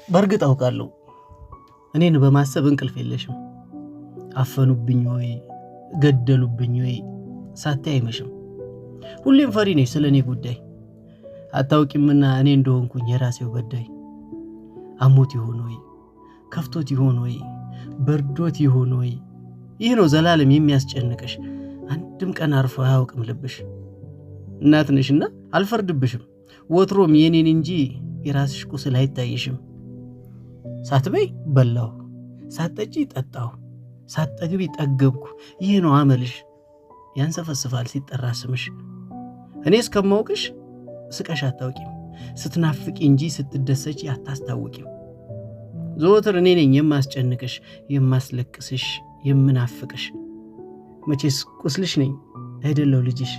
በእርግጥ አውቃለሁ እኔን በማሰብ እንቅልፍ የለሽም። አፈኑብኝ ወይ ገደሉብኝ ወይ ሳታይ አይመሽም። ሁሌም ፈሪ ነሽ ስለ እኔ ጉዳይ፣ አታውቂምና እኔ እንደሆንኩኝ የራሴው በዳይ። አሞት ይሆን ወይ ከፍቶት ይሆን ወይ በርዶት ይሆን ወይ? ይህ ነው ዘላለም የሚያስጨንቅሽ። አንድም ቀን አርፎ አያውቅም ልብሽ። እናት ነሽና አልፈርድብሽም። ወትሮም የኔን እንጂ የራስሽ ቁስል አይታይሽም። ሳትበይ በላሁ፣ ሳትጠጪ ጠጣሁ፣ ሳትጠግቢ ጠገብኩ። ይህ ነው አመልሽ። ያንሰፈስፋል ሲጠራ ስምሽ። እኔ እስከማውቅሽ ስቀሽ አታውቂም። ስትናፍቂ እንጂ ስትደሰቺ አታስታውቂም። ዘወትር እኔ ነኝ የማስጨንቅሽ፣ የማስለቅስሽ፣ የምናፍቅሽ። መቼስ ቁስልሽ ነኝ አይደለው ልጅሽ።